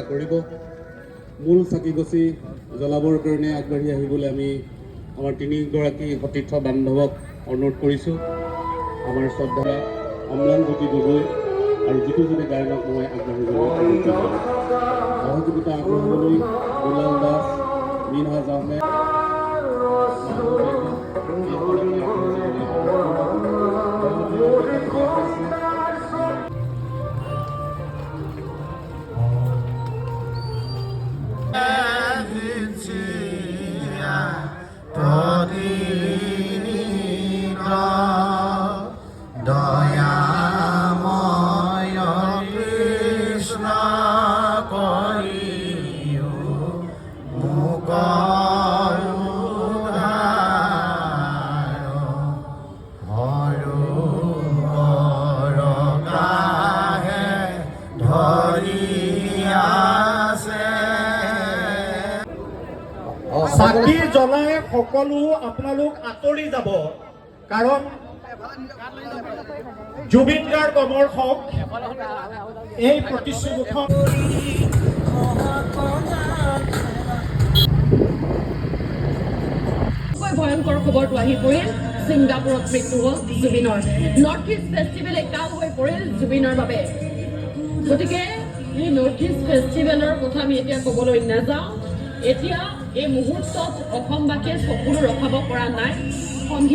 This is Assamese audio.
সহযোগিতা কৰিব। মূল চাকিগছি জ্বলাবৰ কাৰণে আগবাঢ়ি আহিবলৈ আমি আমাৰ তিনিগৰাকী সতীৰ্থ বান্ধৱক অনুৰোধ কৰিছোঁ। আমাৰ শ্ৰদ্ধা অম্লানজ্যোতি গগৈ আৰু জিতুজ্যোতি গায়নক মই আগবাঢ়ি যাবলৈ অনুৰোধ জনালোঁ। সহযোগিতা আগবঢ়াবলৈ দুলাল দাস, মিনহাজ আহমেদ, মাহবুব বেগম, এইসকলক মই আগবাঢ়ি যাবলৈ অনুৰোধ কৰিছোঁ। তেওঁলোকে আগবাঢ়িছে। দয়াময় কৃষ্ণ, কৰিও মোক উদ্ধাৰ। হৰো কৰ কাহে ধৰি আছে। চাকি জ্বলাই সকলো আপোনালোক আঁতৰি যাব, কাৰণ জুবিন গাৰ্গ অমৰ হওক, এই প্ৰতিশ্ৰুতিখন। ভয়ংকৰ খবৰটো আহি পৰিল, ছিংগাপুৰত মৃত্যু হ'ল জুবিনৰ। নৰ্থ ইষ্ট ফেষ্টিভেলে কাল হৈ পৰিল জুবিনৰ বাবে। গতিকে এই নৰ্থ ইষ্ট ফেষ্টিভেলৰ কথা আমি এতিয়া ক'বলৈ নাযাওঁ। এতিয়া এই মুহূৰ্তত অসমবাসীয়ে চকুলো ৰখাব পৰা নাই। সন্ধি